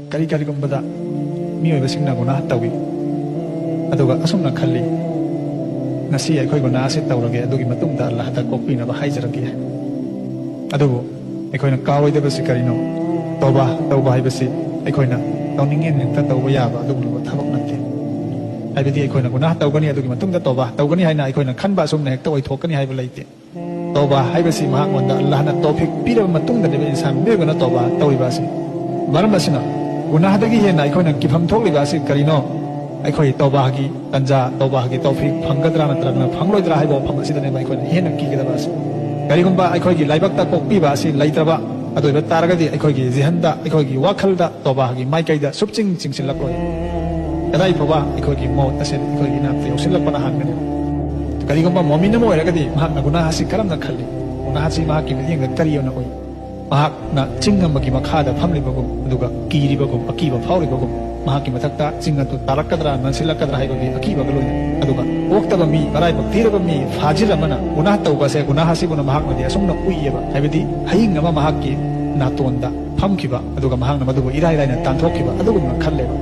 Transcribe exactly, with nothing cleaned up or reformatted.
ꯀꯔꯤ ꯀꯔꯤꯒꯨꯝꯕꯗ ꯃꯤꯑꯣꯏꯕꯁꯤꯡꯅ ꯒꯨꯅꯥꯍ ꯇꯧꯏ, ꯑꯗꯨꯒ ꯑꯁꯨꯝꯅ ꯈꯜꯂꯤ, "ꯉꯁꯤ ꯑꯩꯈꯣꯏ ꯒꯨꯅꯥꯍ ꯑꯁꯤ ꯇꯧꯔꯒꯦ, ꯑꯗꯨꯒꯤ ꯃꯇꯨꯡꯗ ꯑꯜꯂꯥꯍꯗ ꯀꯣꯛꯄꯤꯅꯕ ꯍꯥꯏꯖꯔꯒꯦ"꯫ ꯑꯗꯨꯕꯨ ꯑꯩꯈꯣꯏꯅ ꯀꯥꯎꯔꯣꯏꯗꯕꯁꯤ ꯀꯔꯤꯅꯣ? ꯇꯧꯕꯥ ꯇꯧꯕ ꯍꯥꯏꯕꯁꯤ ꯑꯩꯈꯣꯏꯅ ꯇꯧꯅꯤꯡꯉꯦꯅ ꯍꯦꯛꯇ ꯇꯧꯕ ꯌꯥꯕ ꯑꯗꯨꯒꯨꯝꯂꯕ ꯊꯕꯛ ꯅꯠꯇꯦ꯫ ꯍꯥꯏꯕꯗꯤ ꯑꯩꯈꯣꯏꯅ ꯒꯨꯅꯥꯍ ꯇꯧꯒꯅꯤ, ꯑꯗꯨꯒꯤ ꯃꯇꯨꯡꯗ ꯇꯧꯕꯥ ꯇꯧꯒꯅꯤ ꯍꯥꯏꯅ ꯑꯩꯈꯣꯏꯅ ꯈꯟꯕ ꯑꯁꯨꯝꯅ ꯍꯦꯛꯇ ꯑꯣꯏꯊꯣꯛꯀꯅꯤ ꯍꯥꯏꯕ ꯂꯩꯇꯦ꯫ ꯇꯧꯕꯥ ꯍꯥꯏꯕꯁꯤ ꯃꯍꯥꯛꯉꯣꯟꯗ ꯑꯜꯂꯥꯍꯅ ꯇꯧꯐꯤꯛ ꯄꯤꯔꯕ ꯃꯇꯨꯡꯗꯅꯦꯕ ꯏꯟꯁꯥꯟ ꯃꯤꯑꯣꯏꯕꯅ ꯇꯧꯕꯥ ꯇꯧꯔꯤꯕ ꯑꯁꯤ꯫ ꯃꯔꯝ ꯑꯁꯤꯅ, ꯒꯨꯅꯥꯍꯗꯒꯤ ꯍꯦꯟꯅ ꯑꯩꯈꯣꯏꯅ ꯀꯤꯐꯝ ꯊꯣꯛꯂꯤꯕ ꯑꯁꯤ ꯀꯔꯤꯅꯣ? ꯑꯩꯈꯣꯏ ꯇꯧꯕꯥꯒꯤ ꯇꯟꯖꯥ, ꯇꯧꯕꯥꯒꯤ ꯇꯧꯐꯤꯛ ꯐꯪꯒꯗ꯭ꯔꯥ ꯅꯠꯇ꯭ꯔꯒꯅ ꯐꯪꯂꯣꯏꯗ꯭ꯔꯥ ꯍꯥꯏꯕ ꯋꯥꯐꯝ ꯑꯁꯤꯗꯅꯦꯕ ꯑꯩꯈꯣꯏꯅ ꯍꯦꯟꯅ ꯀꯤꯒꯗꯕ ꯑꯁꯤ꯫ ꯀꯔꯤꯒꯨꯝꯕ ꯑꯩꯈꯣꯏꯒꯤ ꯂꯥꯏꯕꯛꯇ ꯀꯣꯛꯄꯤꯕ ꯑꯁꯤ ꯂꯩꯇ꯭ꯔꯕ ꯑꯗꯨ ꯑꯣꯏꯕ ꯇꯥꯔꯒꯗꯤ, ꯑꯩꯈꯣꯏꯒꯤ ꯖꯤꯍꯟꯗ, ꯑꯩꯈꯣꯏꯒꯤ ꯋꯥꯈꯜꯗ ꯇꯧꯕꯥꯒꯤ ꯃꯥꯏꯀꯩꯗ ꯁꯨꯞꯆꯤꯡ ꯆꯤꯡꯁꯤꯜꯂꯛꯂꯣꯏ꯫ ꯀꯗꯥꯏ ꯐꯥꯎꯕ ꯑꯩꯈꯣꯏꯒꯤ ꯃꯧꯠ ꯑꯁꯤ ꯑꯩꯈꯣꯏꯒꯤ ꯏꯅꯥꯛꯇ ꯌꯧꯁꯤꯜꯂꯛꯄꯅ ꯍꯥꯟꯒꯅꯤ꯫ ꯀꯔꯤꯒꯨꯝꯕ ꯃꯣꯃꯤꯟ ꯑꯃ ꯑꯣꯏꯔꯒꯗꯤ ꯃꯍꯥꯛꯅ ꯒꯨꯅꯥꯍ ꯑꯁꯤ ꯀꯔꯝꯅ ꯈꯜꯂꯤ? ꯒꯨꯅꯥꯍ ꯑꯁꯤ ꯃꯍꯥꯛꯀꯤ ꯃꯤꯠꯌꯦꯡꯗ ꯀꯔꯤ ꯑꯣꯏꯅ ꯎꯏ? ꯃꯍꯥꯛꯅ ꯆꯤꯡ ꯑꯃꯒꯤ ꯃꯈꯥꯗ ꯐꯝꯂꯤꯕꯒꯨꯝ, ꯑꯗꯨꯒ ꯀꯤꯔꯤꯕꯒꯨꯝ, ꯑꯀꯤꯕ ꯐꯥꯎꯔꯤꯕꯒꯨꯝ, ꯃꯍꯥꯛꯀꯤ ꯃꯊꯛꯇ ꯆꯤꯡ ꯑꯗꯨ ꯇꯥꯔꯛꯀꯗ꯭ꯔꯥ, ꯅꯟꯁꯤꯜꯂꯛꯀꯗ꯭ꯔꯥ ꯍꯥꯏꯕꯒꯤ ꯑꯀꯤꯕꯒ ꯂꯣꯏꯅꯅ꯫ ꯑꯗꯨꯒ ꯑꯣꯛꯇꯕ ꯃꯤ, ꯃꯔꯥꯏꯕꯛ ꯊꯤꯔꯕ ꯃꯤ, ꯐꯥꯖꯤꯔ ꯑꯃꯅ ꯒꯨꯅꯥꯍ ꯇꯧꯕ ꯑꯁꯦ, ꯒꯨꯅꯥꯍ ꯑꯁꯤꯕꯨꯅ ꯃꯍꯥꯛꯅꯗꯤ ꯑꯁꯨꯝꯅ ꯎꯏꯌꯦꯕ, ꯍꯥꯏꯕꯗꯤ ꯍꯌꯤꯡ ꯑꯃ ꯃꯍꯥꯛꯀꯤ ꯅꯥꯇꯣꯟꯗ ꯐꯝꯈꯤꯕ, ꯑꯗꯨꯒ ꯃꯍꯥꯛꯅ ꯃꯗꯨꯕꯨ ꯏꯔꯥꯏ ꯂꯥꯏꯅ ꯇꯥꯟꯊꯣꯛꯈꯤꯕ ꯑꯗꯨꯒꯨꯝꯅ ꯈꯜꯂꯦꯕ꯫